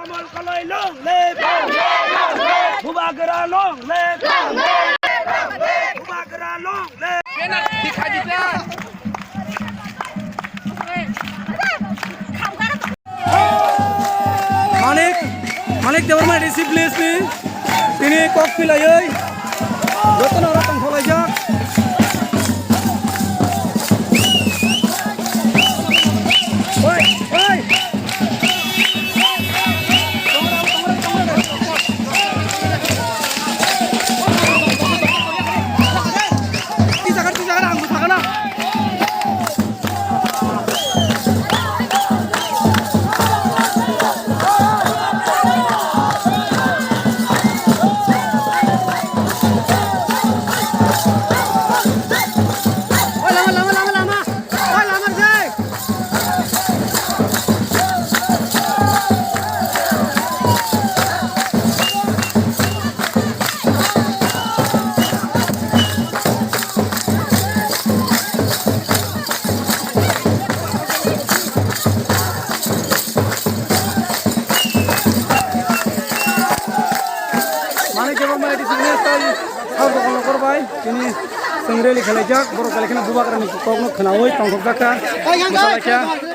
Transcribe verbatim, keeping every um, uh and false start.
Kamal Kalai long live! Bubagra long live! Bubagra long live! Manik, Manik Debbarma A D C village ni tini kok pilaiwi jotono oro tongthok laijak. Oi, oi. Manik Debbarma A D C ni tei sabo kono korbai tini chwng rally khwlaijak, borok belai kheno bubagrani kokno khwnawi tongthokjak kha. Bwsalaikha.